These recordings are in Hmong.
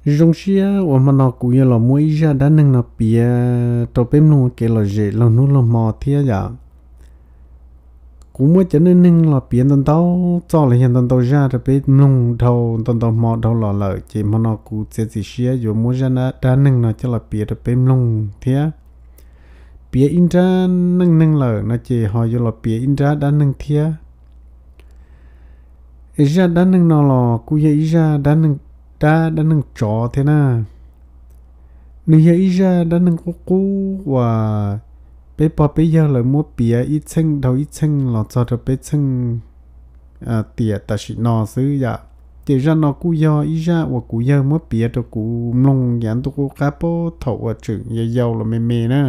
Zoo siab uas hmo no kuv yuav los muab ib zaj dab neeg no piav rau peb mloog kev lom zem laug hnub laug hmo thiab yom. Kuv muab cov neej neeg los piav ntau ntau txoj los yog ntau ntau zaj rau peb mloog dhau ntau ntau hmo dhau los lawm, ces hmo no kuv txiav txim siab yuav muab zaj dab neeg no coj los piav rau peb mloog thiab. Piav ib nrab neej neeg lawm no ces ho yuav los piav ib nrab dab neeg thiab. Zaj dab neeg no los kuj yog ib zaj dab, dab neeg tsov thiab na. Nws yog ib zaj dab neeg qub qub uas peb pog peb yawg lawv muab piav ib txheej dhau ib txheej los txog rau peb txheej tiam tam sim no xwb yom. Ces zaj no kuj yog ib zaj uas kuv yawg muab piav rau kuv mloog yav ntuj qub qab puag thaum uas tseem yau yau los me me na.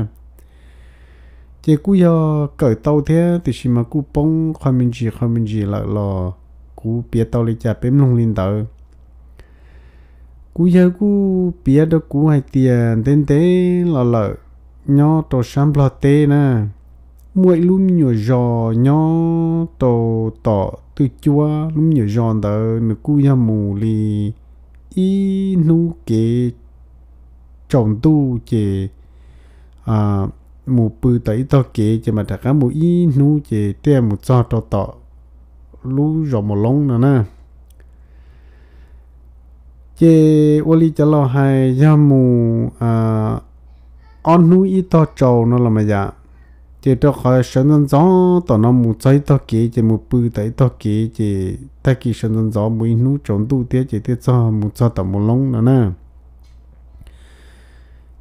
Ces kuj yog kawm tau thiab, tiam sis mas kuj poob qhov me ntsis qhov me ntsis lawm los kuv piav tau li cas peb mloog li ntawd. Kuv yawg kuj piav rau kuv hais tias ntev ntev los lawm, nyob rau sab Nplog teb na, muaj ib lub me nyuam zos nyob rau tom twj cuab. Lub me nyuam zos ntawd nws kuj yog mus li ib hnub kev tsaus ntuj ces mus pw tom ib tog kev ces mam rov qab mus ib hnub ces thiaj mus txog rau tom lub zos Mus Loob no na. Ces ua li cov laus hais yog mus ob hnub ib tog tsaus no los mas yom. Ces rau qhov sawv ntxov ntxov tom no mus txog ib tog kev ces mus pw tom ib tog kev ces tag kis sawv ntxov ntxov mus ib hnub tsaus ntuj thiab ces thiaj txog mus txog tom Mus Loob no na.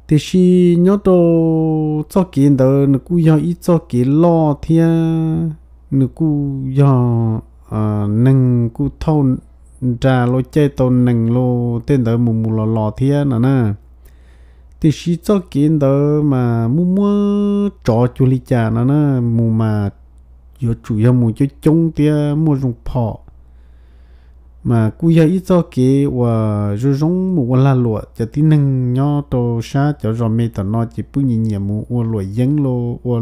Tiam sis nyob rau txoj kev ntawd nws kuj yog ib txoj kev loj thiab nws kuj yog neeg kuj thauj nra los caij tau nees los tej ntawd mus mus los los thiab no na. Tiam sis txoj kev ntawd mas muaj muaj tsov cuag li cas no na, mus mas yuav tsum yog mus coob coob thiab muaj zoo phom. Mas kuj yog ib txoj kev uas zoo zoo mus ua lag luam. Cov tib neeg nyob rau sab cov zos me tom no ces pheej nyiam nyiam mus ua luam yeeb los ua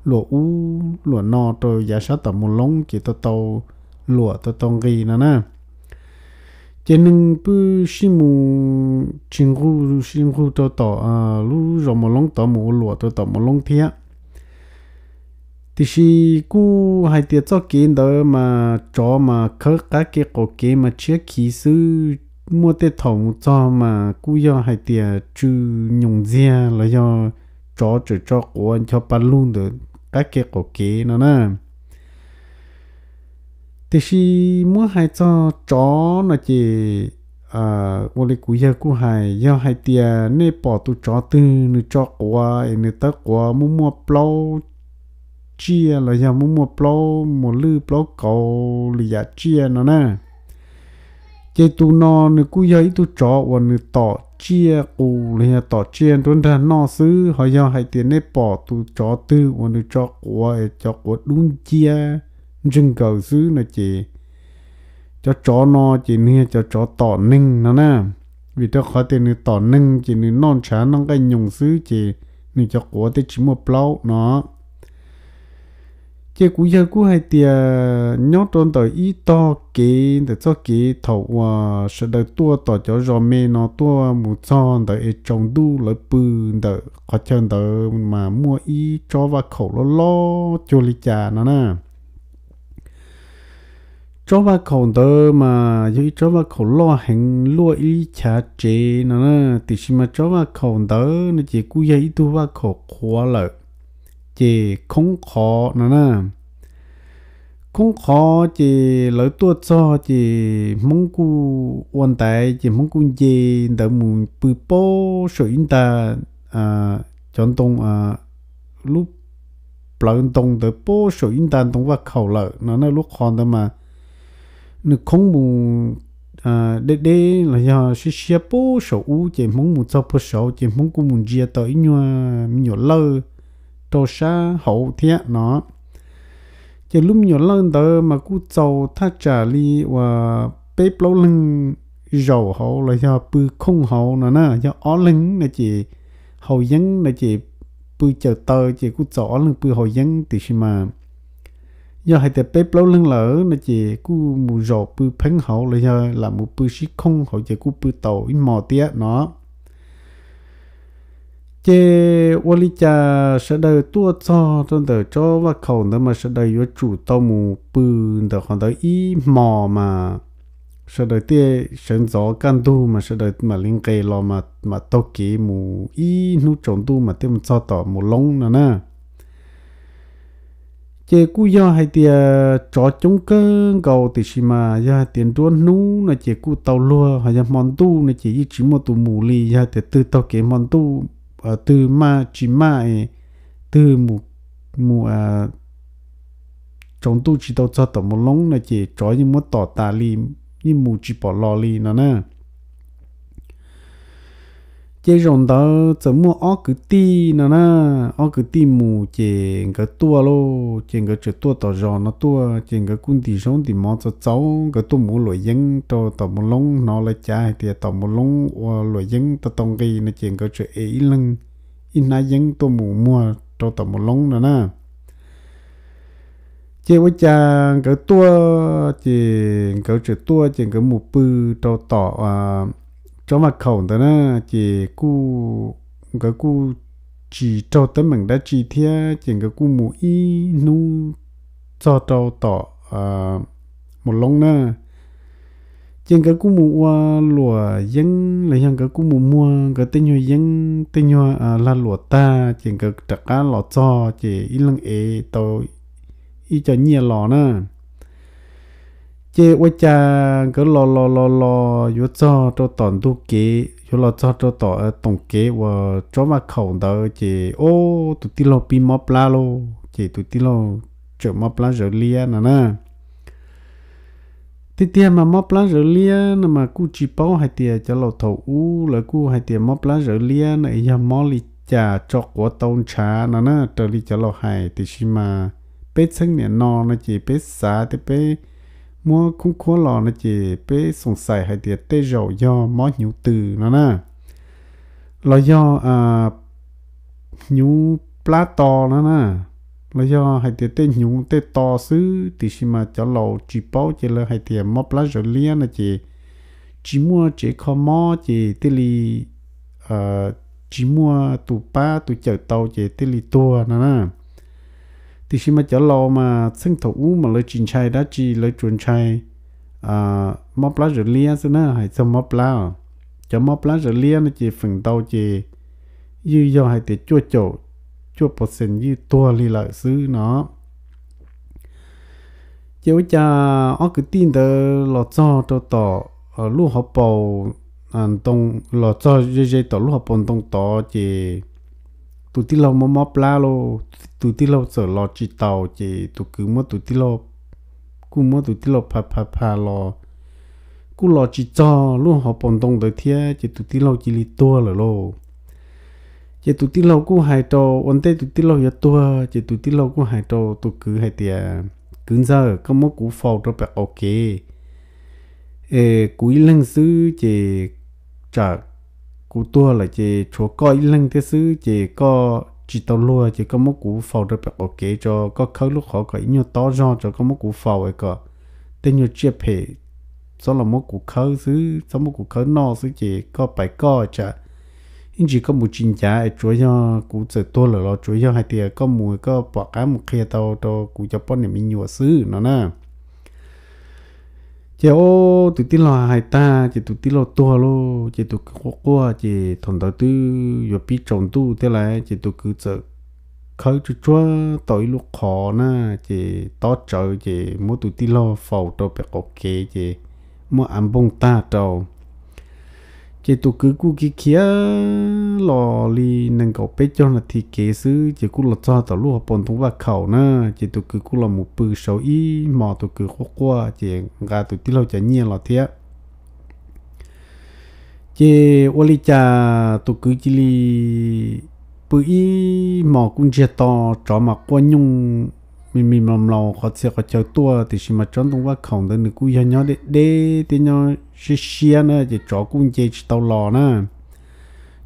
luam ub luam no rau yav sab tom Mus Loob ces tau tau luam tau tau nqi no na. Ces neeg pheej sib mus tsis nqug sib nqug rau tom lub zos Mus Loob tod mus ua luam rau tom Mus Loob thiab. Tiam sis kuj hais tias txoj kev ntawd mas tsov mas khawb qab kev qaum kev mas tshiab khiv xwb. Muaj tej thaum mus txog mas kuj yog hais tias tsw nyoos ntxiag los yog tsov tseem tso quav ncho pa lug ntawm qab kev qaum kev no na. Tiam sis muab hais txog tsov no ces ua li kuv yawg kuj hais, yog hais tias nej pom tus tsov twg nws tso quav es nws tawb quav muaj muaj plaub tsiaj los yog muaj muaj plaub muas lwj plaub kauv lwm yam tsiaj no na, ces tus no nws kuj yog ib tug tsov uas nws tom tsiaj qus los yog tom tsiaj nruab nrag noj xwb. Ho yog hais tias nej pom tus tsov twg uas nws tso quav es cov quav dub nciab ntseg nkaws xwb no ces cov tsov no ces nws yog cov tsov tom neeg no na. Vim rau qhov tias nws tom neeg ces nws noj ntshav noj nqaij nyoos xwb ces nws cov quav thiaj tsis muaj plaub no. Ces kuv yawg kuj hais tias nyob rau ntawm ib tog kev ntawm txoj kev thaum uas sawv daws tuaj tom cov zos me no tuaj mus txog ntawd es tsaus ntuj lawv pw ntawm qhov chaw ntawd mas muaj ib tsob vaj khaum loj loj cuag li cas no na. Tsob vaj khaum ntawd mas yog ib tsob vaj khaum loj heev luaj ib chav tsev no na. Tiam sis mas tsob vaj khaum ntawd no ces kuj yog ib tug vaj khaum qhuav lawm, ces khoob qhov no na. Khoob qhov ces lawv tuaj txog ces Hmoob kuj ua ntaiv ces Hmoob kuj nce ntawd mus pw pob saum ib nta cov ntoo, lub plawv ntoo ntawd pob saum ib nta ntoo vaj khaum lawm no na. Lub qhov ntawd mas nws khoob mus deb deb los yog siab siab pob saum ub ces Hmoob mus txog puag saud ces Hmoob kuj mus ntsia tau ib nyuag me nyuam lawj rau sab hauv thiab no. Ces lub me nyuam lawj ntawd mas kuj txaus thaj tsam li uas peb plaub leeg zaum hauv los yog pw khooj hauv no na. Yog ob leeg no ces haus yeeb no ces pw cawm taw ces kuj txaus ob leeg pw haus yeeb, tiam sis mas Yog hais tias peb plaub leeg lawm no ces kuj mus zaum pw pheeb hauv los yog lam mus pw sib khooj hauv ces kuj pw tau ib hmo thiab no. Ces ua li cas sawv daws tuaj txog rau ntawm tsob vaj khaum ntawd mas sawv daws yuav tsum tau mus pw ntawm qhov ntawd ib hmo mas sawv daws thiaj sawv ntxov kaj ntug mas sawv daws mam li nqes los mas mam taug kev mus ib hnub tsaus ntuj mas thiaj mus txog tom Mus Loob no na. Ces kuj yog hais tias tsov coob kawg nkaus tiam sis mas yog hais tias nruab hnub no ces kuj tau luag, ho yog hmo ntuj no ces yeej tsis muaj tus mus li. Yog hais tias twg taug kev hmo ntuj, twg maj tsis maj, twg mus mus tsaus ntuj tsis tau txog tom Mus Loob no ces tsov yeej muab tom tas li, yeej mus tsis pom los li no na. Ces zaum ntawd txawm muaj ob kwv tij no na, ob kwv tij mus ces nkawd tuaj lauj, ces nkawd tseem tuaj tom zos no tuaj, ces nkawd kuj ntim zaub ntim mov txaus txaus, nkawd tuaj mus ua luam yeeb rau tom Mus Loob, hnov lawv cav hais tias tom Mus Loob ua luam yeeb tau tau nqi no ces nkawd tseem ev ib leeg ib hnab yeeb tuaj mus muag rau tom Mus Loob no na. Ces ua cas nkawd tuaj, ces nkawd tseem tuaj ces nkawd mus pw rau tom tsob vaj khaum ntawd na, ces kuj, nkawd kuj tsis raug teeb meem dab tsi thiab ces nkawd kuj mus ib hnub txog rau tom Mus Loob na. Ces nkawd kuj mus ua luam yeeb los yog nkawd kuj mus muag nkawd tej nyuag yeeb tej nyuag lag luam tag ces nkawd rov qab los txog ces ib leeg ev tau ib co nyiaj los na. Ces ua cas nkawd los los los los yuav txog rau tom ntug kev, yuav los txog rau tom toom kev uas tsob vaj khaum ntawd ces ub tus tij laug pib mob plab lauj, ces tus tij laug tseem mob plab zawv liab no na. Tiag tiag mas mob plab zawv liab no mas kuj tsis paub hais tias cov laus thaum ub lawv kuj hais tias mob plab zawv liab no yog mob li cas tso quav tau ntshav no na raws li cov laus hais, tiam sis mas peb txheej niam no no ces peb xav thiab peb muab khoob khuab los no ces peb xoom xais hais tias tej zaum yog mob hnyuv tws no na, los yog hnyuv plab to no na, los yog hais tias tej hnyuv tej to xwb, tiam sis mas cov laus tsis paub ces lawv hais tias mob plab zawv liab no ces tsis muaj tsev kho mob ces thiaj li tsis muaj tus pab tus cawm tau ces thiaj li tuag no na. Tiam sis mas cov laus mas txheej thaum ub mas lawv tsis ntshai dab tsi, lawv tsuas ntshai mob plab zawv liab xwb na, hais txog mob plab. Cov mob plab zawv liab no ces feem ntau ces yeej yog hais tias cuaj caum cuaj percent yeej tuag li lawm xwb no. Ces ua cas ob kwv tij ntawd los txog rau tom lub hauv paus ntoo, los txog ze ze tom lub hauv paus ntoo tod ces tus tij laug mob mob plab lauj, tus tij laug txawm los tsis taus ces tus kwv muab tus tij laug, kuj muab tus tij laug pha pha pha los kuj los tsis txog lub hauv paus ntoo ntawd thiab ces tus tij laug cia li tuag lawm lauj. Ces tus tij laug kuj hais rau, ua ntej tus tij laug yuav tuag ces tus tij laug kuj hais rau tus kwv hais tias, kwv ntxawg, koj muab kuv faus rau pem qaum kev es kuv ib leeg xwb ces tsam kuv tuag lawm ces tshuav koj ib leeg thiab xwb ces koj tsis tau luag ces koj muab kuv faus rau pem qaum kev tso, koj khawb lub qhov kom ib nyuag tob zog tso, koj muab kuv faus kom tej nyuag tsiaj phem txhob los muab kuv khawb xwb, txhob muab kuv khawb noj xwb ces koj pais koj tsam ib ntsis koj mus tsis ncav es tsuav yog kuv txawm tuag lawm los tsuav yog hais tias koj mus koj pom qab mus qhia tau rau kuv cov poj niam me nyuam xwb no na. Ces tus tij laug hais tag ces tus tij laug tuag lauj, ces tus kwv quaj quaj ces thaum ntawd twb yuav pib tsaus ntuj thiab lawm ces tus kwv txawm khawb tsuag tsuag tau ib lub qhov na, ces tob tsawv ces muab tus tij laug faus rau pem qaum kev ces muab av npoog tag rau. Ces tus kwv kuj khiav khiav los li nees nkaum peb caug nas this kev xwb ces kuj los txog tom lub hauv paus ntoo vaj khaum na, ces tus kwv kuj los mus pw saud ib hmos, tus kwv quaj quaj ces nqa tus tij laug cov nyiaj los thiab. Ces ua li cas tus kwv cia li pw ib hmos kuj ntsiag to, tsov mas quaj nyooj me me mlaus mlaus qhov txhia qhov chaw tuaj, tiam sis mas tsob ntoo vaj khaum ntawd nws kuj yog nyob deb deb thiab nyob siab siab na ces tsov kuj nce tsis tau los na.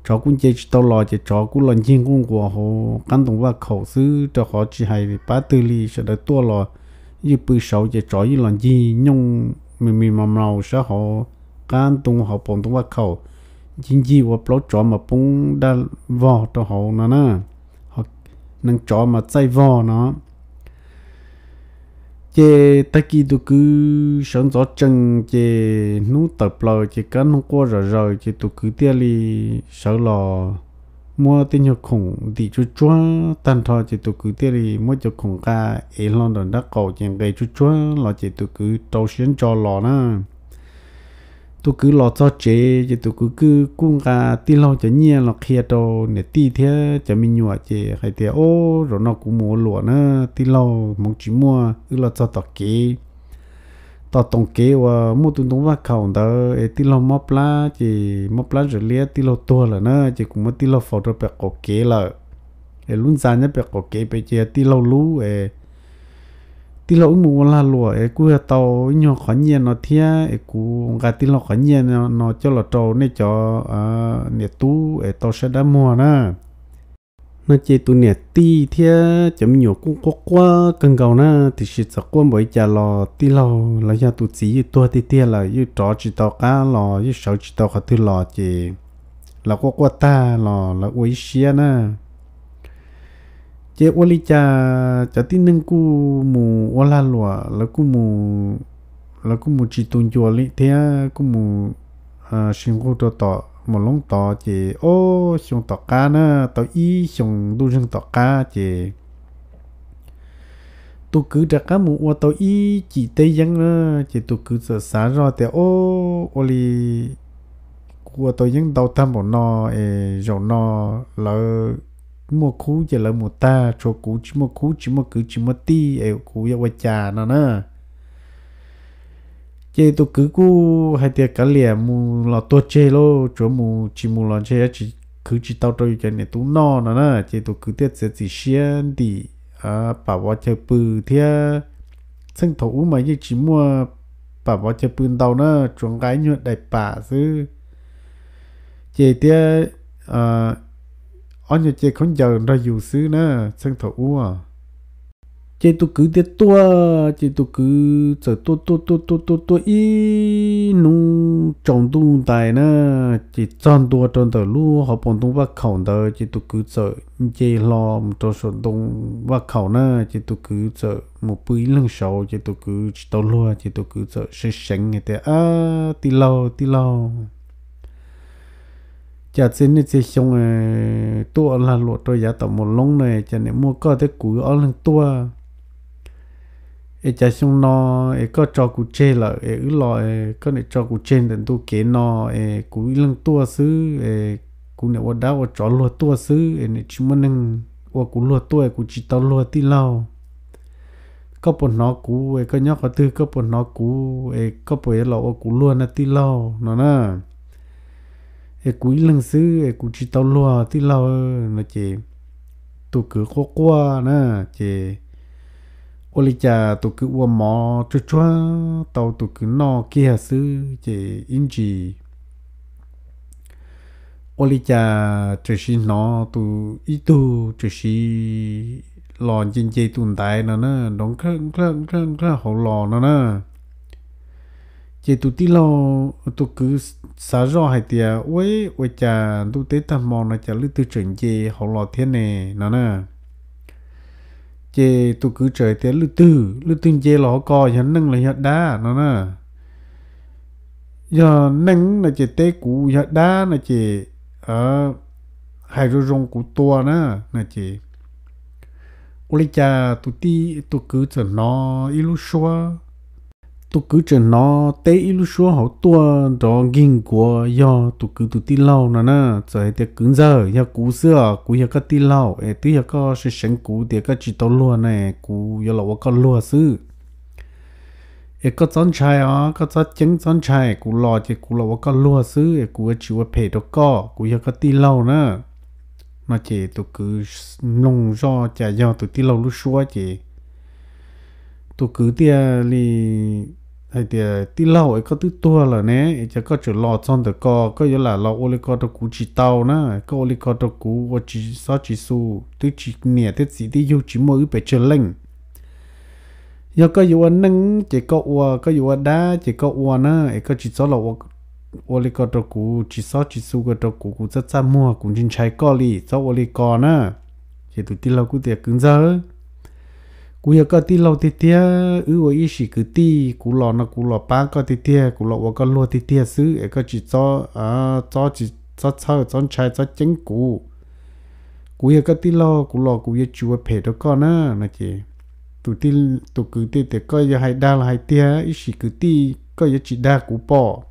Tsov kuj nce tsis tau los ces tsov kuj los ncig nquj nquas hauv qab ntoo vaj khaum xwb, rau qhov tsis hais pab twg li, sawv daws tuaj los ywj pw saud ces tsov ywj los ncig nyooj me me mos mos sab hauv qab ntoo hauv paus ntoo vaj khaum, ncig ncig ua plaub tsov mas poob daj vog rau hauv no na, neev tsov mas txaij vog no. Ces tag kis tus kwv sawv ntxov tsees ces hnub tawm plaws ces kab noog quaj zom zaws ces tus kwv thiaj li sawv los muab tej nyuag khoom ntim tsuag tsuag tag nrho ces tus kwv thiaj li muab cov khoom nqa ev hlo ntawm nraub qaum ces nqes tsuag tsuag los ces tus kwv rau siab ntso los na. Tus kwv los txog tsev ces tus kwv kuj nqa tij laug cov nyiaj los qhia rau niam tij thiab cov me nyuam ces hais tias, Ob, zaum no kuv mus ua luam na, tij laug hmoov tsis muaj, wb los txog tom kev, tom toom kev uas muaj tus ntoo vaj khaum ntawd es tij laug mob plab ces mob plab zam liab tij laug tuag lawm na, ces kuv muab tij laug faus rau pem qaum kev lawm. Es lub ntxa nyob pem qaum kev pem ces yog tij laug lub es tij laug wb mus ua lag luam es kuj yog tau ib nyuag qhov nyiaj no thiab es kuv nqa tij laug qhov nyiaj no coj los rau nej cov niam tub es tau saib dab muag na. No ces tus niam tij thiab cov me nyuam kuj quaj quaj kawg nkaus na, tiam sis txawm quaj npaum li cas los tij laug los yog tus txiv ywj tuag tiag tiag lawm, ywj rov tsis tau qab los, ywj sawv tsis tau qhov twg los ces lawv quaj quaj tag los lawv ua ib siab na. Ces ua li cas cov tib neeg kuj mus ua lag luam, lawv kuj mus tsis tu ncua li thiab kuj mus sib nqug rau tom Mus Loob tod ces ob xyoo tom qab na, tau ib xyoo ntuj zeeg tom qab ces tus kwv rov qab mus ua tau ib cim teb yeeb na, ces tus kwv txawm xav zoj tias, Ob, ua li kuv ua tau yeeb ntau tag npaum no es zaum no lawv muaj khub ces lawv mus tag, tshuav kuv tsis muaj khub tsis muaj kwv tsis muaj tij es kuv yuav ua cas no na. Ces tus kwv kuj hais tias, Kav liam, mus los tuag tseg lauj, tsuav mus, tsis mus los ntshe tsis khwv tsis tau rau yus cov niam tub noj no na. Ces tus kwv thiaj txiav txim siab ntim pam vov chaw pw thiab. Txheej thaum ub mas yeej tsis muaj pam vov chaw pw ntau na, tsuas nqa ib nyuag daim pam xwb, ces thiab ob nyuag ce khaub ncaws nrog yus xwb na, txheej thaum ub. Ces tus kwv thiaj tuaj, ces tus kwv txawm tuaj tuaj tuaj tuaj tuaj tuaj ib hnub tsaus ntuj ntais na, ces txog ntua rau ntawm lub hauv paus ntoo vaj khaum ntawd ces tus kwv txawm nce hlo mus rau saum ntoo vaj khaum na, ces tus kwv txawm mus pw ib leeg saud ces tus kwv tsis tau luag ces tus kwv txawm seev seev hais tias, Ab, tij laug, tij laug, cas txhia niaj txhia xyoo tuaj ua lag luam rau yav tom Mus Loob na, cas niam muaj koj thiab kuv ob leeg tuaj, es cas xyoo no es koj tso kuv tseg lawm es wb los, koj niam tso kuv tseg ntawm ntu kev no es kuv ib leeg tuaj xwb es kuv niam ua dab ua tsov luag tuaj xwb es niam tsis muaj neeg ua kuv luag tuaj es kuv tsis tau luag tij laug. Koj puas hnov kuv es koj nyob qhov twg, koj puas hnov kuv es koj puas yuav los ua kuv luag na tij laug no na. Es kuv ib leeg xwb es kuv tsis tau luag tij laug no ces tus kwv quaj quaj na, ces ua li cas tus kwv ua mov tsuag tsuag tau tus kwv noj kiag xwb ces ib ntsis ua li cas txawm hnov tus ib tug txawm los nce nce tus ntaiv no na, nrov nklawj nklawj nklawj hauv los no na. Ces tus tij laug, tus kwv xav zoj hais tias, Ua, ua cas ntuj teb tag hmo no cas leej twg txawm nce hauv los thiab ne no na. Ces tus kwv txawm hais tias, Leej twg, leej twg nce los hauv ko, yog neeg los yog dab no na? Yog neeg no ces teb kuv, yog dab no ces hais zoo zoo kuv tua na no ces ua li cas tus kwv txawm hnov ib lub suab. Tus kwv txawm hnov teb ib lub suab hauv tuaj nrov nkig nkuav, yog tus kwv tus tij laug no na. Txawm hais tias, Kwv ntxawg, yog kuv xwb os, kuv yog koj tij laug es twb yog koj seev seev kuv tias koj tsis tau luag ne, kuv yuav los ua koj luag xwb. Es koj txhob ntshai os, koj txhob ceeb txhob ntshai, kuv los ces kuv los ua koj luag xwb es kuv yuav tsis ua phem rau koj, kuv yog koj tij laug na no ces tus kwv mloog zoj cas yog tus tij laug lub suab ces tus kwv thiaj li hais tias, Tij laug, es koj twb tuag lawm ne, es cas koj tseem los txog ntawm ko, koj yuav lam los ua li ko rau kuv tsis tau na, koj ua li ko rau kuv ua tsis xob tsis xu, twb tsis niam thiab txiv twb yug tsis muaj wb pes tsawg leej. Yog koj yuav ua neej ces koj ua, koj yuav ua dab ces koj ua na, es koj tsis txhob los ua li ko rau kuv, tsis xob tsis xu ko rau kuv, kuv txaj txaj muag, kuv ntshai ntshai koj li, txhob ua li ko na. Ces tus tij laug kuj tias, Kwv ntxawg, kuv yog koj tij laug tiag tiag, wb ua ib sim kwv tij, kuv los no kuv los pab koj tiag tiag, kuv los ua koj luag tiag tiag xwb, es koj tsis txhob, tsis txhob txhawj, txhob ntshai, txhob ceeb kuv. Kuv yog koj tij laug, kuv los kuv yuav tsis ua phem rau koj na. No ces tus kwv tij tias, Koj yog hais dag los hais tiag, ib sim kwv tij koj yuav tsis dag kuv pom?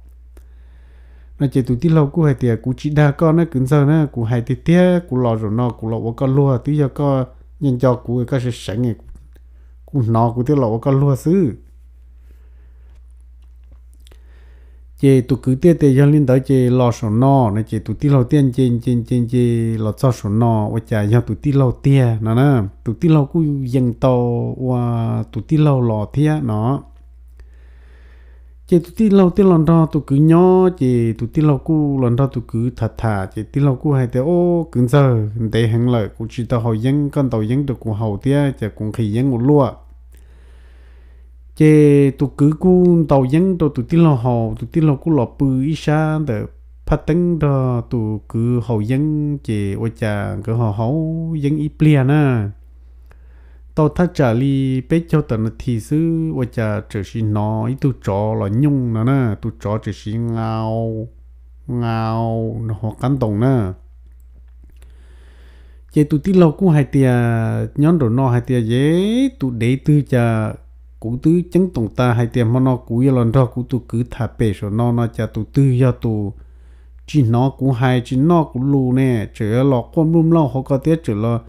No ces tus tij laug kuj hais tias, Kuv tsis dag koj na kwv ntxawg na, kuv hais tiag tiag, kuv los zaum no kuv los ua koj luag, twb yog koj nco nco kuv, koj seev seev, kuv hnov kuv thiaj los ua koj luag xwb. Ces tus kwv tij tias, Yog li ntawd ces los saum no. No ces tus tij laug thiaj nce nce nce nce los txog saum no, ua cas yog tus tij laug tiag no na. Tus tij laug kuj yees tau ua tus tij laug los thiab no. Ces tus tij laug thiaj los nrog tus kwv nyob, ces tus tij laug kuj los nrog tus kwv tham tham, ces tij laug kuj hais tias, Au, kwv ntxawg, ntev heev lawm kuv tsis tau haus yeeb, koj ntaus yeeb rau kuv haus thiab, ces kuv nqhis yeeb ua luaj. Ces tus kwv kuj ntaus yeeb rau tus tij laug haus, tus tij laug kuj los pw ib sab ntawm phaj teeb nrog tus kwv haus yeeb, ces ua cas nkawd ho haus yeeb ib pliag na, tau thaj tsam li peb caug tawm nas this xwb, ua cas txawm sim hnov ib tug tsov los nyooj no na, tus tsov txawm sim ngau ngau no hauv qab ntoo na. Ces tus tij laug kuj hais tias, nyob nraum no hais tias, Yev, tus dev twg cas kuv twb ceeb toom tas hais tias hmo no kuv yuav los nrog kuv tus kwv tham pem saum no, no cas tus twg yog tus tsis hnov kuv hais, tsis noj kuv lus ne, tseem los quaj mluj mlauj hauv ko thiab, tseem los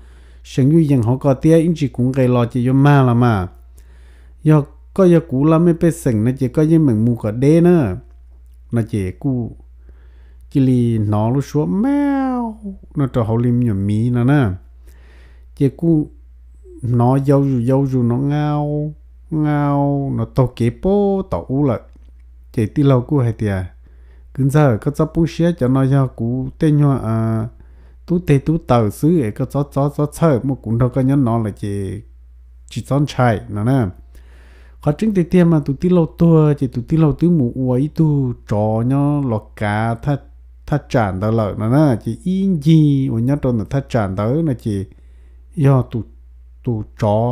seev yuj yees hauv ko thiab, ib ntsis kuv nqes los ces yuav mag los mas. Yog koj yog kuv laj mej pej xeem no ces koj yeej meem mus kom deb na. No ces kuj cia li hnov lub suab mauj no rau hauv li me nyuam miv no na. Ces kuj hnov yau zus yau zus no ngau ngau no taug kev puag tom ub lawm. Ces tij laug kuj hais tias, Kwv ntxawg, koj txhob poob siab, cov no yog kuv tej nyuag tub teg tub taws xwb es koj txhob txhob txhob txhawj, muaj kuv nrog koj nyob no lawm ces tsis txhob ntshai no na. Qhov tseeb tiag tiag mas tus tij laug tuag ces tus tij laug twb mus ua ib tug tsov nyob los kav thaj tsam ntawd lawm no na. Ces ib ncig uas nyob rau ntawm thaj tsam ntawd no ces yog tus tsov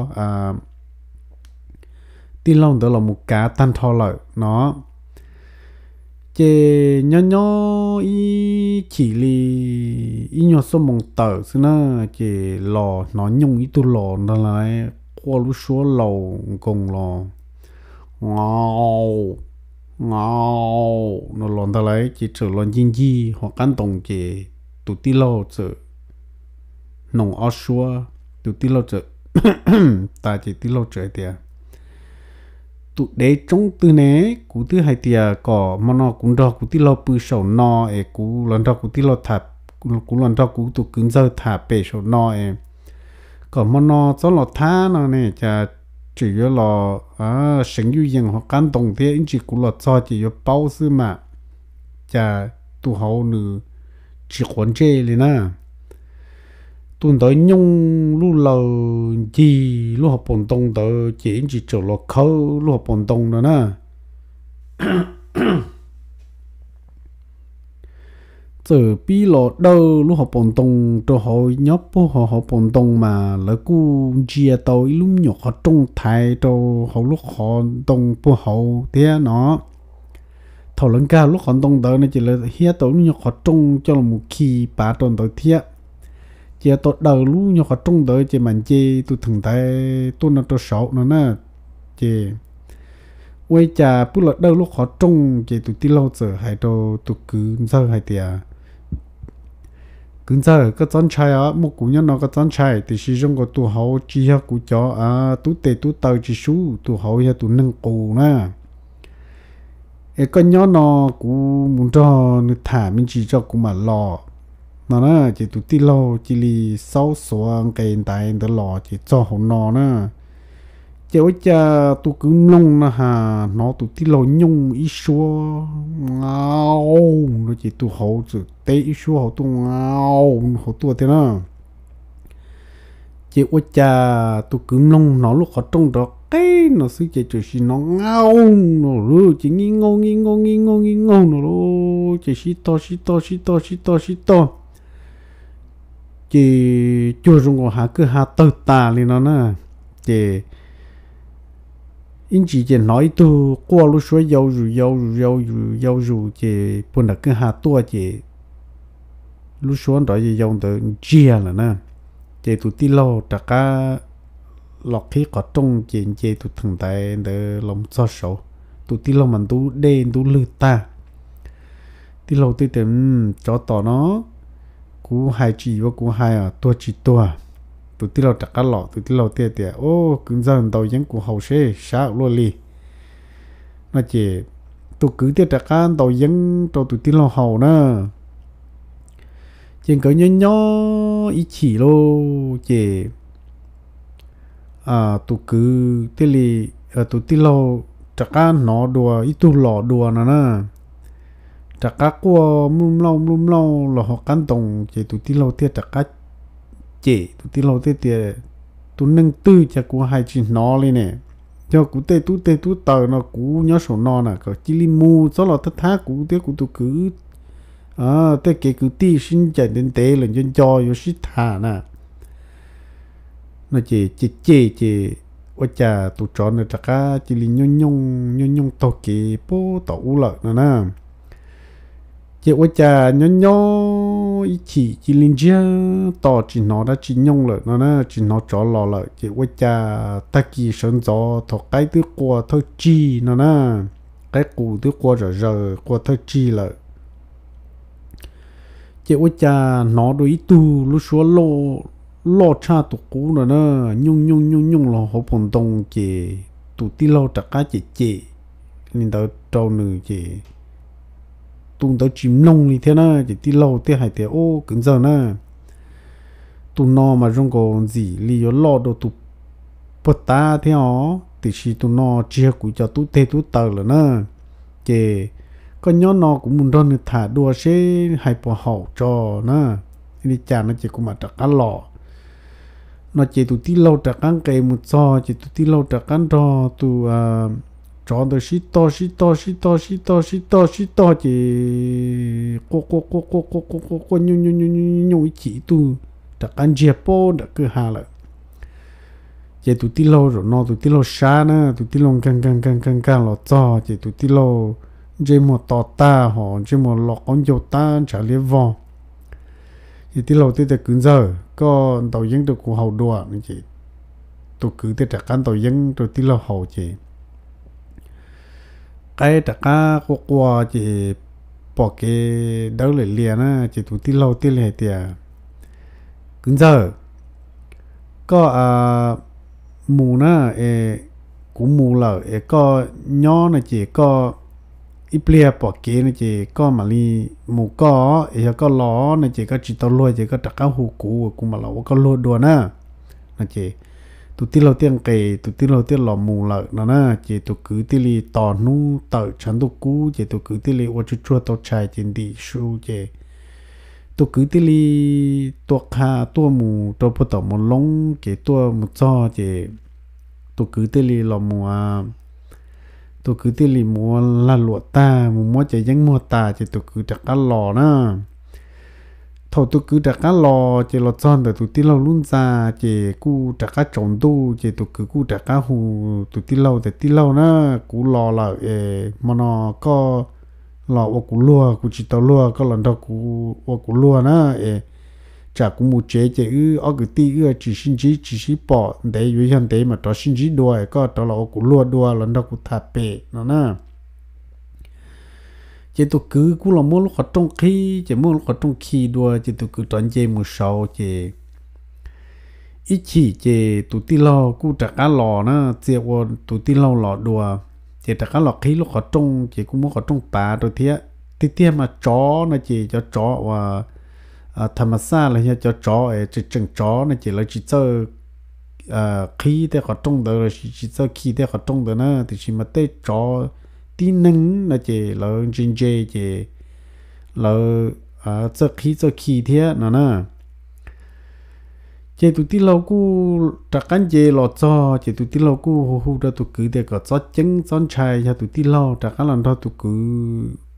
tij laug ntawd los mus kav tag nrho lawm no. Ces nyob nyob ib chim li ib nyuag xuab moos tawm xwb na, ces los hnov nyooj ib tug los ntag lauj, quaj lub suab laus nkoos los, Ngau, ngau, no los ntag lauj. Ces txawm los ncig ncig hauv qab ntoo ces tus tij laug txawm hnoos ob suab, tus tij laug txawm tas ces tij laug txawm hais tias, Tus dev tsoob twg ne, kuv twb hais tias kom hmo no kuv nrog kuv tij laug pw saum no es kuv los nrog kuv tij laug tham, kuv los nrog kuv tus kwv ntxawg tham pem saum no es kom hmo no txhob los thab no ne, cas tseem yuav los seev yuj yees hauv qab ntoo thiab, ib ntsis kuv los txog ces yuav paub xwb mas. Cas tus hauv nws tsis quav ntsej li na. Tus ntawd nyooj lub laws ncig lub hauv paus ntoo ntawd ces ib ntsis txawm los khawb lub hauv paus ntoo no na. Txawm pib los dawj lub hauv paus ntoo rau hauv, nyob puag hauv hauv paus ntoo mas lawv kuj ntsia tau ib lub me nyuam qhov rooj thaiv rau hauv lub qhov ntoo puag hauv thiab no. Thaum lawv nkag lub qhov ntoo ntawd no ces lawv hiab tau lub nyuag qhov rooj coj los mus khi pav rau ntawd thiab. Ces tau daws lub nyuag qhov rooj ntawd ces mam nce tus theem ntaiv tuaj no rau saud no na. Ces ua li cas pw los dawj lub qhov rooj ces tus tij laug txawm hais rau tus kwv ntxawg hais tias, Kwv ntxawg, koj txhob ntshai os, muaj kuv nyob no koj txhob ntshai, tiam sis zoo nkaus tus hauv tsis yog kuv cov tub tes tub taw tsis sub, tus hauv yog tus neeg qus na. Es koj nyob no, kuv mus nrog nws tham me ntsis tso kuv mam los no na. Ces tus tij laug cia li xaub xuav nqes ntaiv ntawd los ces txog hauv no na. Ces ua cas tus kwv mloog no has hnov tus tij laug nyooj ib suab ngau no ces tus hauv txawm teb ib suab hauv tuaj ngau hauv tuaj thiab na. Ces ua cas tus kwv mloog hnov lub qhov rooj nrov qeb no xwb ces txawm sim hnov ngaug no lawm ces nij ngaug nij ngaug nij ngaug nij ngaug no lawm ces sib tog sib tog sib tog sib tog sib tog ces cuag zoo nkaus hav kwj ha tawg tas li no na. Ces ib ntsis ces hnov ib tug quaj lub suab yau zus yau zus yau zus yau zus ces puag nram kwj ha tuaj ces lub suab nrov yau yau ntawd ntsiag lawm na. Ces tus tij laug rov qab los qhib qhov rooj ces nce tus theem ntaiv ntawd los txog saud, tus tij laug mas ntub dej ntub lwg tag. Tij laug thiaj tias, Tsov tom no, kuv hais tsis yuav kuv hais os, tuag tsis tuag. Tus tij laug rov qab los, tus tij laug thiaj tias, Au, kwv ntxawg, ntaus yeeb kuv haus seb sab ua luaj li. No ces tus kwv thiaj rov qab ntaus yeeb rau tus tij laug haus na. Ces nkawd nyob nyob ib chim lauj ces tus kwv thiaj li, tus tij laug rov qab hnov dua ib tug los dua no na, rov qab quaj mluj mlauj mluj mlauj los hauv qab ntoo ces tus tij laug thiaj rov qab cem, tus tij laug thiaj tias, Tus neeg twg cas kuv hais tsis hnov li ne? Yog kuv tej tub teg tub taws no kuv nyob saum no na, kom cia li mus txhob los thab thab kuv thiab kuv tus kwv tej kev kwv tij sib ncaim ntev ntev lawm nco nco yuav sib tham na. No ces cem cem ces ua cas tus tsov ntawd rov qab cia li nyooj nyooj nyooj nyooj taug kev puag tom ub lawm no na. Ces ua cas nyob nyob ib chim cia li ntsiag to tsis hnov dab tsi nyooj lawm no na, tsis hnov tsov los lawm ces ua cas tag kis sawv ntxov thaum qaib twb qua thawj tsig no na, qaib qus twb qua zom zaws qua thawj tsig lawm ces ua cas hnov dua ib tug lub suab loj tshaj tus qub no na, nyooj nyooj nyooj nyooj los hauv paus ntoo ces tus tij laug rov qab cem cem li ntawd rau nws ces tus ntawd tsis mloog li thiab na. Ces tij laug thiaj hais tias, Ub, kwv ntxawg na, tus no mas zoo nkaus ntxim li yuav loj dua tus puag ta thiab os, tiam sis tus no tsis yog kuv cov tub teg tub taws lawm na. Ces koj nyob no kuv mus nrog nws tham dua seb hais puas haum tso na, li cas no ces kuv mam rov qab los. No ces tus tij laug rov qab nqes mus txog ces tus tij laug rov qab nrog tus tsov ntawd sib tog sib tog sib tog sib tog sib tog sib tog ces quaj quaj quaj quaj quaj quaj quaj quaj nyooj nyooj nyooj nyooj ib chim ib tug rov qab ntsiag puag nram kwj ha lawm. Ces tus tij laug zaum no tus tij laug sab na, tus tij laug nkag nkag nkag nkag nkag los txog ces tus tij laug ntsej muag to tag hos ntsej muag lo qaub ncaug tag ntshav liab vog. Ces tij laug thiaj tias, Kwv ntxawg, koj ntaus yeeb rau kuv haus dua no ces tus kwv thiaj rov qab ntaus yeeb rau tij laug haus ces qaib rov qab quaj quaj ces pom kev dawb lawm lias na ces tus tij laug thiaj li hais tias, Kwv ntxawg, koj mus na, es kuv mus lawm es koj nyob no ces koj ib pliag pom kev no ces koj mam li mus koj, es yog koj los no ces koj tsis tau luag ces koj rov qab hu kuv, kuv mam los ua koj luag dua na. No ces tus tij laug thiaj nqes, tus tij laug thiaj los mus lawm no na. Ces tus kwv thiaj li tos hnub tawm tshav ntuj kub ces tus kwv thiaj li ua tsuag tsuag tau tshais ces ntim su ces tus kwv thiaj li tua qha tuaj mus rau puag tom Mus Loob ces tuaj mus txog ces tus kwv thiaj li los mus, tus kwv thiaj li mus ua lag luam tag mus muab cov yeeb muag tas ces tus kwv rov qab los na. Thaum tus kwv rov qab los ces los txog ntawm tus tij laug lub ntxa ces kuj rov qab tsaus ntuj ces tus kwv kuj rov qab hu tus tij laug tias, Tij laug na, kuv los lawm es hmo no koj los ua kuv luag, kuv tsis tau luag, koj los nrog kuv ua kuv luag na, es tsam kuv mus tsev ces wb ob kwv tij wb tsis sib ntsib tsis sib pom ntev, yuav yog ntev mam rov sib ntsib dua, koj rov los ua kuv luag dua los nrog kuv tham pem no na. Ces tus kwv kuj los muab lub qhov rooj qhib ces muab lub qhov rooj khi dua ces tus kwv rov nce mus saud ces ib chim ces tus tij laug kuj rov qab los na, txia ua tus tij laug los dua. Ces rov qab los qhib lub qhov rooj ces kuj muab qhov rooj pav rau thiab. Tiag tiag mas tsov no ces cov tsov uas tham mas xaj los yog cov tsov es tseem tseem tsov no ces lawv tsis txawj qhib tej qhov rooj ntawd los sis tsis txawj khi tej qhov rooj ntawd na, tiam sis mas tej tsov tib neeg no ces lawv ntse ntse ces lawv txawj qhib txawj khi thiab no na. Ces tus tij laug kuj rov qab nce los txog, ces tus tij laug kuj hu hu rau tus kwv tias kom txhob ceeb txhob ntshai, yog tus tij laug rov qab los nrog tus kwv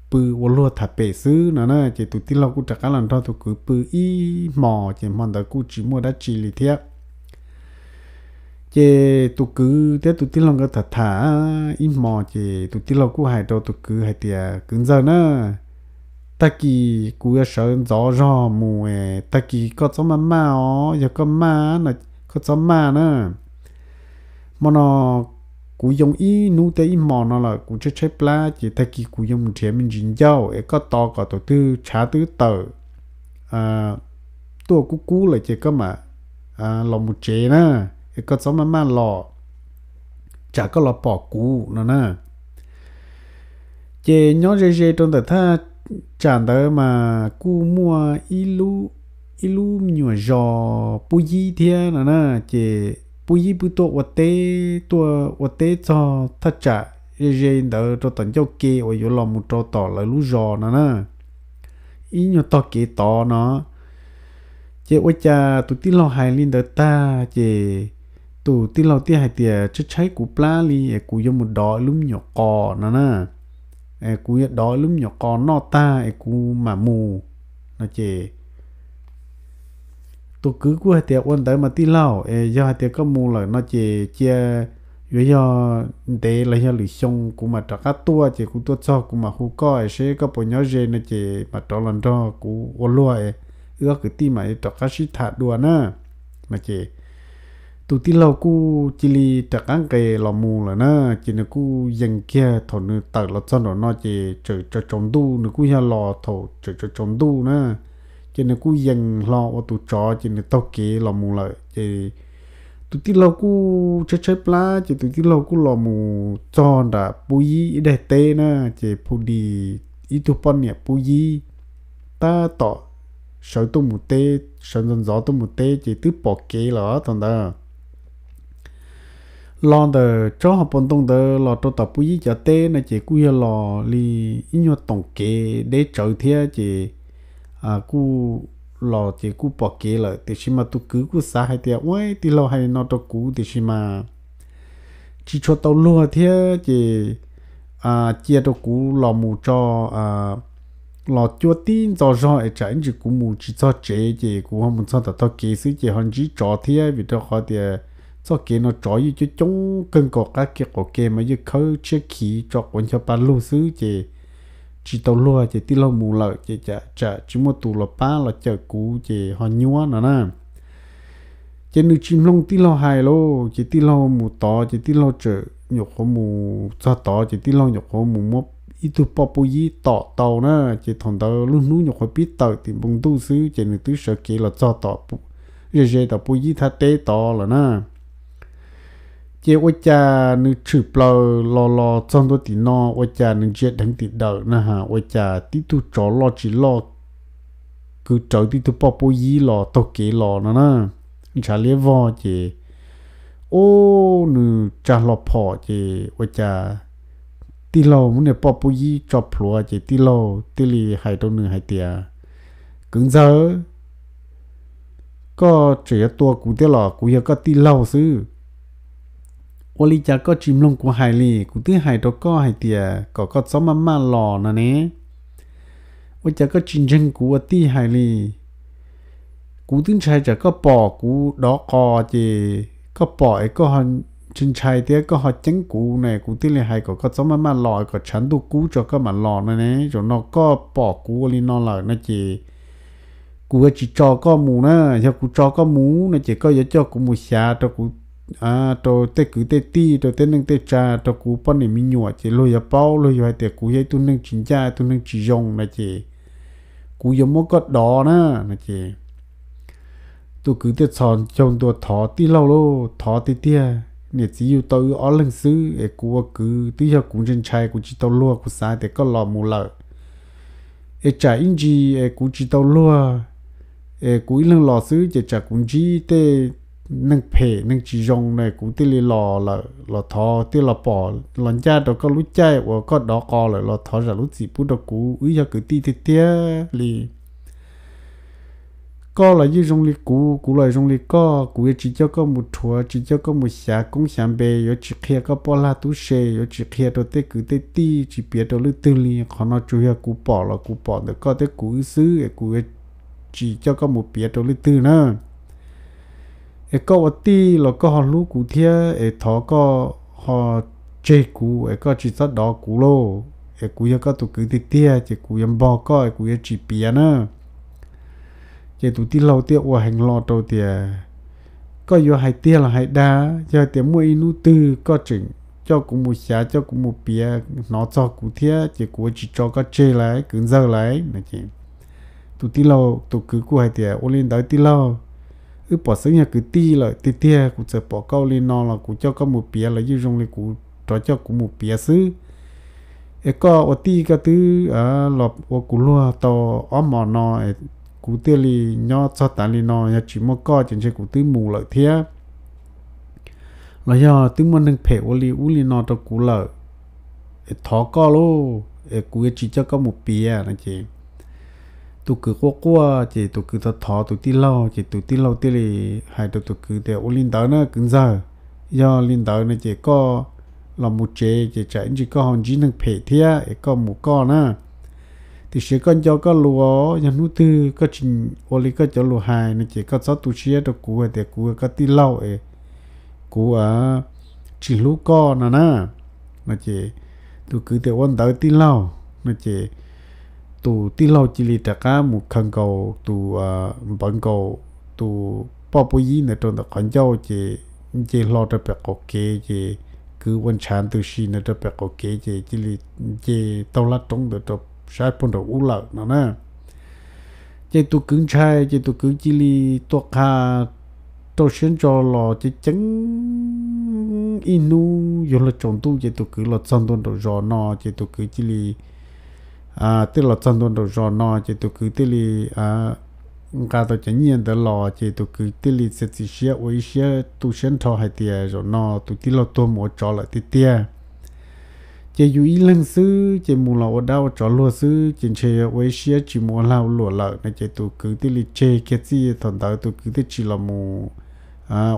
pw ua luag tham pem xwb no na. Ces tus tij laug kuj rov qab los nrog tus kwv pw ib hmos, ces hmo ntawd kuj tsis muaj dab tsi li thiab. Ces tus kwv thiab tus tij laug nkawd tham tham ib hmos, ces tus tij laug kuj hais rau tus kwv hais tias, Kwv ntxawg na, tag kis kuv yuav sawv ntxov zog mus, tag kis koj txhob maj maj os, yog koj maj no, koj txhob maj na. Hmo no kuv yoo ib hnub thiab ib hmos no lawm, kuv tshaib tshaib plab, ces tag kis kuv yuav mus nrhiav me ntsis ncauj es koj tos kom thaum twg tshav twb tawm tuaj kub kub lawm ces koj mam los mus tsev na, es koj txhob maj maj los, tsam koj los pom kuv no na. Ces nyob ze ze rau ntawm thaj tsam ntawd mas kuj muaj ib lub me nyuam zos pub yib thiab no na. Ces pub yib pw tuaj ua teb, tuaj ua teb txog thaj tsam ze ze ntawd rau tom ncauj ke uas yuav los mus rau tom lawv lub zos no na, ib nyuag tog kev tod no. Ces ua cas tus tij laug hais li ntawd tag ces tus tij laug thiaj hais tias, Tshaib tshaib kuv plab li es kuv yuav mus dov lub me nyuam qos no na. Kuv yuav dov lub me nyuam qos noj tag es kuv mam mus no. Ces tus kwv kuj hais tias, Ua ntawd mas tij laug, es yog hais tias koj mus lawm no ces cia yuav yog ntev los yog lwm xyoo kuv mam rov qab tuaj, ces kuv tuaj txog kuv mam hu koj seb koj puas nyob ze no ces mam rov los nrog kuv ua luag, wb ob kwv tij mam rov qab sib tham dua na. No ces tus tij laug kuj cia li rov qab nqes los mus lawm na. Ces nws kuj yees kiag, thaum nws tawm los txog nraum no ces tseem tsaus tsaus ntuj, nws kuj yog los thaum tseem tsaus tsaus ntuj na. Ces nws kuj yees hlo ua tus tsov ces nws taug kev los mus lawm. Ces tus tij laug kuj tshaib tshaib plab ces tus tij laug kuj los mus txog nram pub yib ib daim teb na. Ces phu dis ib tug poj niam pub yib tab tom sawv tuaj mus teb, sawv ntxov ntxov tuaj mus teb ces twb pom kev lawm thaum ntawd. Los ntawm tsob hauv paus ntoo ntawd los rau tom pub yib cov teb no ces kuj yog los li ib nyuag toom kev deb tsawv thiab ces kuj los ces kuj pom kev lawm, tiam sis mas tus kwv kuj xav hais tias, Ua, tij laug hais li no rau kuv tiam sis mas tsis tshua tau luag thiab ces cia rau kuv los mus tso, los cuab tib ntxo zog es tsam ib ntsis kuv mus tsis txog tsev ces kuv ho mus txog tom tog kev xwb ces ho ntsib tsov thiab, vim rau qhov tias txoj kev no tsov yeej coob coob kawg nkaus, qab ke qaum ke mas yeej khawb tshiab khiv tso quav ncho pa lug xwb ces tsis tau luag ces tij laug mus lawm ces tsam tsis muaj tus los pab los cawm kuv ces ho nyuab no na. Ces nws tsis mloog tij laug hais lauj, ces tij laug mus tod ces tij laug tseem nyuam qhuav mus txog tod ces tij laug nyuam qhuav mus muab ib tug poj pub yib tom tau na. Ces thaum ntawd lub hnub nyuam qhuav pib tawm tim npoo ntuj xwb ces nws twb sawv kev los txog tom, ze ze tom pub yib thaj teb tod lawm na. Ces ua cas nws tshwm plaws los los txog ntua tim no ua cas nws ntsia dheev tim dawm na has ua cas tib tug tsov loj tsis loj kwv rawv tib tug poj pub yib los taug kev los no na, ntshav liab vog ces, ub, nws tsa hlo phom ces ua cas tij laug muab niag poj pub yib tso plhuav ces tij laug thiaj li hais rau nws hais tias, Kwv ntxawg, koj tseem yuav tua kuv thiab los? Kuv yog koj tij laug xwb. Ua li cas koj tsis mloog kuv hais li? Kuv twb hais rau koj hais tias kom koj txhob maj maj los no ne. Ua cas koj tsis ntseeg kuv ua tij hais li? Kuv twb ntshai tsam koj pom kuv dov qos ces koj pom es koj ho ntshai ntshai thiab koj ho ceeb kuv ne, kuv thiaj li hais kom koj txhob maj maj los kom tshav ntuj kub tso koj mam los no ne. Zaum no koj pom kuv ua li no lawm no ces kuv yuav tsis tso koj mus na. Yog kuv tso koj mus no ces koj yuav coj kuv mus xyav rau kuv, rau tej kwv tej tij, rau tej neej tej tsa, rau kuv poj niam me nyuam ces luag yuav paub, luag yuav hais tias kuv yog ib tug neeg tsis ncaj, ib tug neeg tsis zoo no ces kuv yuav muab koj dov na no ces tus kwv thiaj txhos caug ntua thov tij laug lauj, thov tiag tiag, niam txiv yug tau wb ob leeg xwb es kuv ua kwv twb yog kuv ntshai ntshai, kuv tsis tau luag, kuv xav tias koj los mus lawm es tsam ib ntsis es kuv tsis tau luag es kuv ib leeg los xwb ces tsam kuv ntsib tej neeg phem neeg tsis zoo no kuv thiaj li los lawm, los thov thiaj los pom los ncaj rau koj lub caij uas koj dov qos lawm los thov zam lub txim pub rau kuv, wb yog kwv tij tiag tiag li. koj los yeej zoo li kuv, kuv los zoo li koj, kuv yuav tsis coj koj mus rhuav, tsis coj koj mus xyav koob xyav npe, yuav tsis qhia koj poj lag tub se, yuav tsis qhia rau tej kwv tej tij, tsis piav rau leej twg li. Qhov no tsuas yog kuv pom los kuv pom ntawm koj thiab kuv wb xwb es kuv yuav tsis coj koj mus piav rau leej twg na. Es koj ua tij los koj ho hlub kuv thiab es thov koj ho tseg kuv es koj tsis txhob dov kuv lauj. Es kuv yog koj tus kwv tiag tiag ces kuv yuav npog koj es kuv yuav tsis piav na. Ces tus tij laug thiaj ua heev hlo rau tias, koj yuav hais tiag los hais dag? Yog tias muaj ib hnub twg koj tseem coj kuv mus xyav, coj kuv mus piav, hnov txog kuv thiab ces kuv yuav tsis tso koj tseg lawm kwv ntxawg lawm no. Tus tij laug, tus kwv kuj hais tias, ua li ntawd tij laug, wb pom xeeb yog kwv tij lawm tiag tiag, kuv txawm pom koj ua li no los kuv coj koj mus piav los yeej zoo li kuv rov coj kuv mus piav xwb. Es koj ua tij koj twb los ua kuv luag tau ob hmos no, kuv thiaj li nyob txog tav li no, yog tsis muaj koj ces ntshe kuv twb mus lawm thiab, los yog twb muaj neeg phem ua li ub li no rau kuv lawm. Thov koj lauj, es kuv yuav tsis coj koj mus piav no ces tus kwv quaj quaj ces tus kwv thov thov tus tij laug ces tus tij laug thiaj li hais rau tus kwv tias, ua li ntawd na kwv ntxawg, yog li ntawd no ces koj los mus tsev ces tsam ib ntsis koj ho ntsib neeg phem thiab es koj mus koj na. Tiam sis koj nco koj lus, yog hnub twg koj tsis ua li koj cov lus hais no ces koj txhob tu siab rau kuv hais tias kuv yog koj tij laug es kuv tsis hlub koj no na. No ces tus kwv tias, ua ntawd tij laug no ces tus tij laug cia li rov qab mus khaws nkaus tus, npawv nkaus tus poj puab yib ntawd rau ntawm qhov ncauj ces nce hlo rau pem qaum kev ces kwv ua ntshav ntws si ntawd rau pem qaum kev ces cia li nce taug laj roob ntawd rau sab puag nraum ub lawm no na. Ces tus kwv ntshai ces tus kwv cia li tua qha rau siab ntso los ceev ceev ib hnub yuav luag tsaus ntuj ces tus kwv los txog ntua nraum zos no ces tus kwv cia li thiaj los txog ntua nraum zos no ces tus kwv thiaj li nqa tau cov nyiaj ntawd los ces tus kwv thiaj li txiav txim siab ua ib siab tu siab nrho hais tias zaum no tus tij laug tuag mus ua tsov lawm tiag tiag. Ces yus ib leeg xwb ces mus los ua dab ua tsov luag xwb ces ntshe ua ib siab tsis mus ua lag ua luam lawm no ces tus kwv thiaj li tseg kiag txij thaum ntawd tus kwv thiaj tsis los mus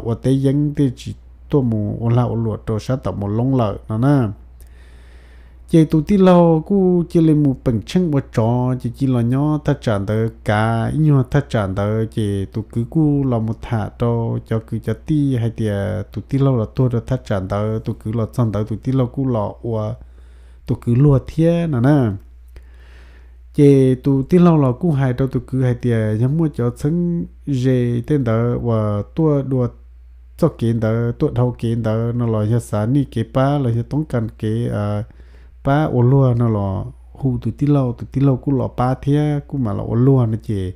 ua teb yeeb thiaj tsis tuaj mus ua lag ua luam rau sab tom Mus Loob lawm no na. Ces tus tij laug kuj cia li mus peem tsheej ua tsov ces cia li los nyob thaj tsam ntawd kav ib nyuag thaj tsam ntawd ces tus kwv kuj los mus tham rau cov kwv cov tij hais tias tus tij laug los tuag rau thaj tsam ntawd, tus kwv los txog ntawd tus tij laug kuj los ua tus kwv luag thiab no na. Ces tus tij laug los kuj hais rau tus kwv hais tias yog muaj cov txheeb ze tej ntawd uas tuaj dua txoj kev ntawd tuaj dhau kev ntawd no los yog xav nij kev pab los yog toob kas kev pab ua luag no los hu tus tij laug, tus tij laug kuj los pab thiab kuj mam los ua luag no ces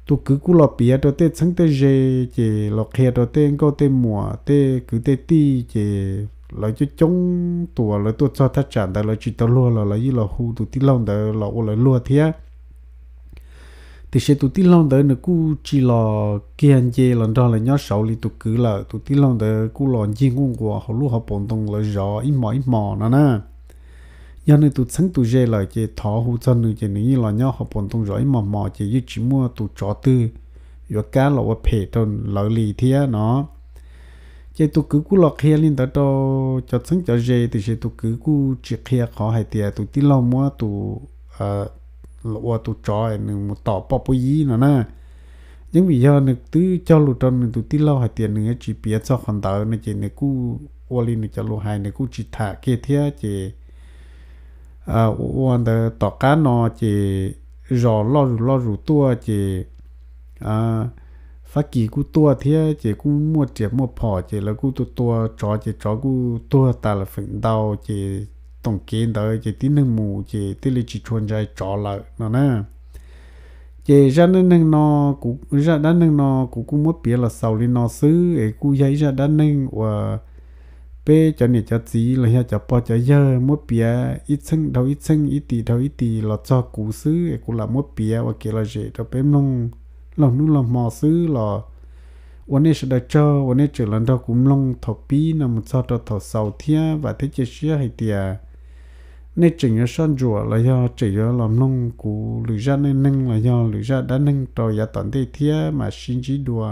tus kwv kuj los piav rau tej txheeb tej ze ces los qhia rau tej nkauj tej muam tej kwv tej tij ces lawv coob coob tus uas lawv tuaj txog thaj tsam ntawd lawv tsis tau luag los lawv yeej los hu tus tij laug ntawd los ua lawv luag thiab. Tiam sis tus tij laug ntawd nws kuj tsis los kiag nce los nrog lawv nyob saud li tus kwv lawm, tus tij laug ntawd kuj los ncig nquj nquas hauv lub hauv paus ntoo lawv zov ib hmos ib hmos no na. Yog nws tus txheeb tus ze lawm ces thov hu txog nws ces nws yeej los nyob hauv paus ntoo zov ib hmos hmos ces yeej tsis muaj tus tsov twg yuav kam los ua phem rau lawv li thiab no. Ces tus kwv kuj los qhia li ntawd rau cov txheeb cov ze, tiam sis tus kwv kuj tsis qhia qhov hais tias tus tij laug muab tus ua tus tsov nws mus tom poj puab yib no na. Yeej vim yog nws twb cog lus rau nws tus tij laug hais tias nws yuav tsis piav txog qhov ntawd no ces nws kuj ua li nws cov lus hais, nws kuj tsis tham kiag thiab ces ua ua ntawd tom qab no ces zos loj zus loj zus tuaj ces Fab Kis kuj tuaj thiab ces kuj muaj riam muaj phom ces lawv kuj tua tua tsov ces tsov kuj tuag tas lawm feem ntau ces toom kev ntawd ces tib neeg mus ces thiaj li tsis tshua ntshai tsov lawm no na. Ces zaj dab neeg no, zaj dab neeg no kuv kuj muab piav los xaus li no xwb es kuj yog ib zaj dab neeg uas peb cov niam cov txiv los yog cov pog cov yawg muab piav ib txheej dhau ib txheej, ib tis dhau ib tis los txog kuv xwb es kuv lam muab piav ua kev lom zem rau peb mloog laug hnub laug hmo xwb los ua nej sawv daws tsaug uas nej tseem los nrog kuv mloog thaum pib no mus txog rau thaum xaus thiab vam thiab cia siab hais tias Nej tseem yuav soj ntsuam los yog tseem yuav los mloog kuv lwm zaj neej neeg los yog lwm zaj dab neeg rau yav tom ntej thiab mam sib ntsib dua.